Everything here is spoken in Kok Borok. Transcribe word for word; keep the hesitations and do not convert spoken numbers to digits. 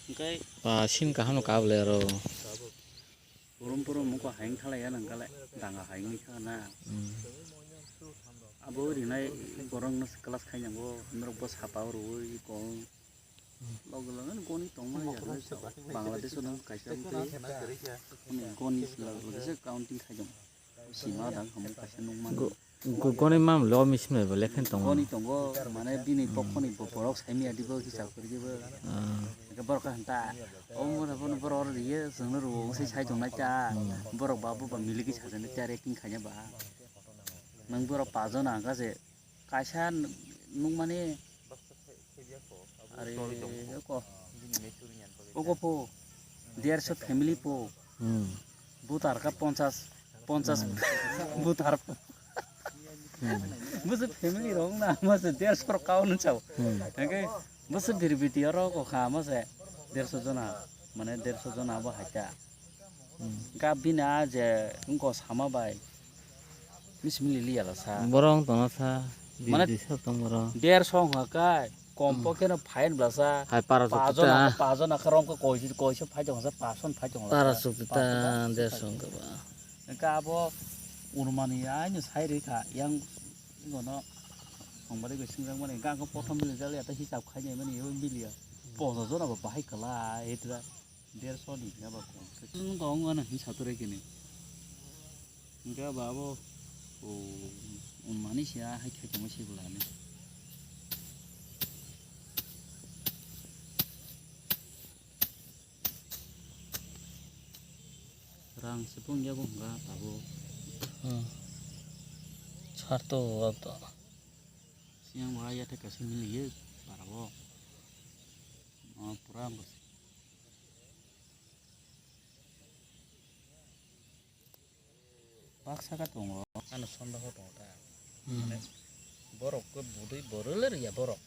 Hwnkhe ba sin kaham no kabo le aro. Purum purum muko hayung thalai ya nang kale danga hayung ni thana. Hmm. Abo rinai borok no class khai nango, norok bo sapa rwi kong. Log log no goni tongma ya, Bangladesh no kaisa mtwi. Goni log log se counting khai jong. Sima dang hamu kaisa nung man. Go-, go-, goni mam lo misim bai bo lekhen tongo. Goni tongo, mane bini pokhoni bo-, borok saimi adi bo hisab kori bo. Ah. Eke borok ka hanta, o mura bono borok oro riye, sengno ro, se sai tongnai ta. Hmm. Borok ba bo ba miliki sajani ta reking khaina ba. Nang borok pajon ang ka se, kaisa nung mani, are, oko, oko po, derso family po. Hmm. Buthar kha ponchas, ponchas buthar. Hmm. Busu family rok na, masa derso rok kau nung chao. Hmm. Hingke busu birbiti oro ko kha masa derso jona, mane derso jona bo haita. Hmm. Hingke bini a je wngko sama bai. Misimili liya la sa. Borok wng tongna sa, di, mane di sa tong borok. Derso wngkha kai, kom po kheno fine bla sa. Hai para chuk pajon ta. Pajon akha rong kha koi, koi se phai tong sa, pason phai tong sa. Para chuk ta, derso wngkha ba. Ka abo urmani ai no sai rwi kha, yang gono songmari bai singjak mani, ga ko prothom bili jali ata hisab khai nai mani, yo bili ya. Posa jona ba bahai kala, etra. Derso ni hwnba kong. Nwng kong ano hin sato rw kini. Hingke ba abo, o, unmani se a hai khai tongma se bwlani. Rang se phung yago hwnka tabuk. Hmm. Sarto wal to. Siyang bo ayate kaisa miliye parabo. O pura ang baksa khe tongo. Ano sonda ho tongo ta. Hmm. Mane borok khe budui borok le riya borok.